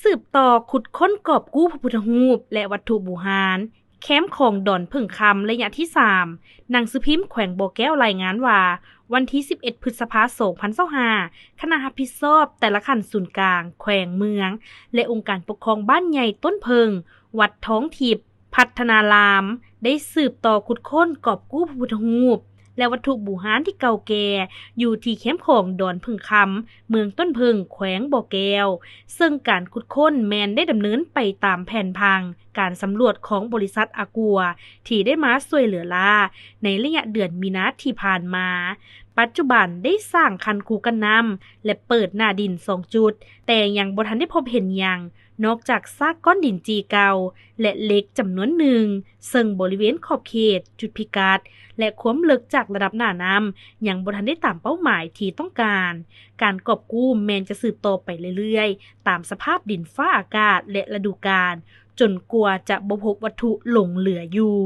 ສືບຕໍ່ຂຸດຄົ້ນກອບກູ້ພະພຸດທະຮູບ ແລະ ວັດຖຸບູຮານ ແຄມຂອງດອນເຜິ້ງຄຳ ໄລຍະທີສາມ. ໜັງສືພິມແຂວງບໍ່ແກ້ວລາຍງານວ່າ ວັນທີສິບເອັດ ພຶດສະພາ ສອງພັນຊາວຫ້າ ຄະນະຮັບຜິດຊອບແຕ່ລະຂັ້ນສູນກາງ, ແຂວງ, ເມືອງ ແລະ ອົງການປົກຄອງບ້ານໃຫຍ່ຕົ້ນເຜິ້ງ, ວັດທອງທິບ ພັດທະນາລາມ ໄດ້ສືບຕໍ່ຂຸດຄົ້ນກອບກູ້ພະພຸດທະຮູບ ແລະ ວັດຖຸບູຮານທີ່ເກົ່າແກ່ ຢູ່ທີ່ແຄມຂອງດອນເຜິ້ງຄຳ ເມືອງຕົ້ນເຜິ້ງ ແຂວງບໍ່ແກ້ວ, ເຊິ່ງການຂຸດຄົ້ນແມ່ນໄດ້ດຳເນີນໄປຕາມແຜນຜັງການສຳຫຼວດຂອງບໍລິສັດອາກົວ ທີ່ໄດ້ມາຊ່ວຍເຫຼືອລ້າໃນໄລຍະເດືອນມີນາທີ່ຜ່ານມາ. ປັດຈຸບັນໄດ້ສ້າງຄັນຄູກັນນ້ຳ ແລະ ເປີດໜ້າດິນສອງຈຸດ, ແຕ່ຍັງບໍ່ທັນໄດ້ພົບເຫັນຫຍັງ ນອກຈາກຊາກກ້ອນດິນຈີ່ເກົ່າ ແລະ ເຫຼັກຈຳນວນໜຶ່ງ, ເຊິ່ງບໍລິເວນຂອບເຂດ, ຈຸດພິກັດ ແລະ ຄວາມເລິກຈາກລະດັບໜ້ານ້ຳ ຍັງບໍ່ທັນໄດ້ຕາມເປົ້າໝາຍທີ່ຕ້ອງການ. ການກອບກູ້ແມ່ນຈະສືບຕໍ່ໄປເລື້ອຍໆ ຕາມສະພາບດິນຟ້າອາກາດ ແລະ ລະດູການ, ຈົນກວ່າຈະບໍ່ພົບວັດຖຸຫຼົງເຫຼືອຢູ່.